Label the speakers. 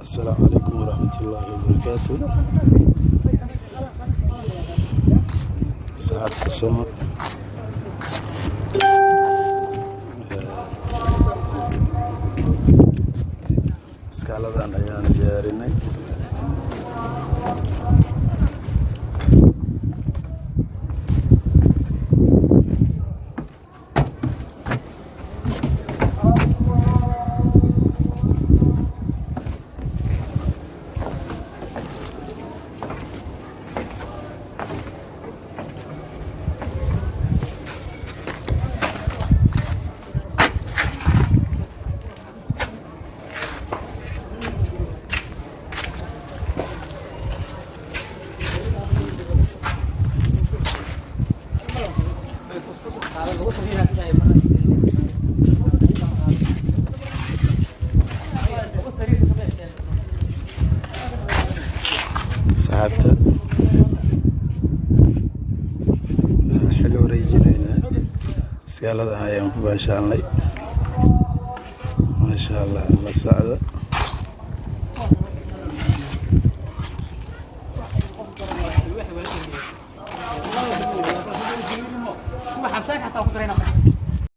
Speaker 1: Assalaamu calaykum waraxmatullaahi wabarakaatu. Saxaabta sama iskaaladan ayaan diyaarinay. Saxaabta, waxaan xil wareejinaynaa. Iskaaladan ayaan ku baashaalnay, maasha Allah. La socda.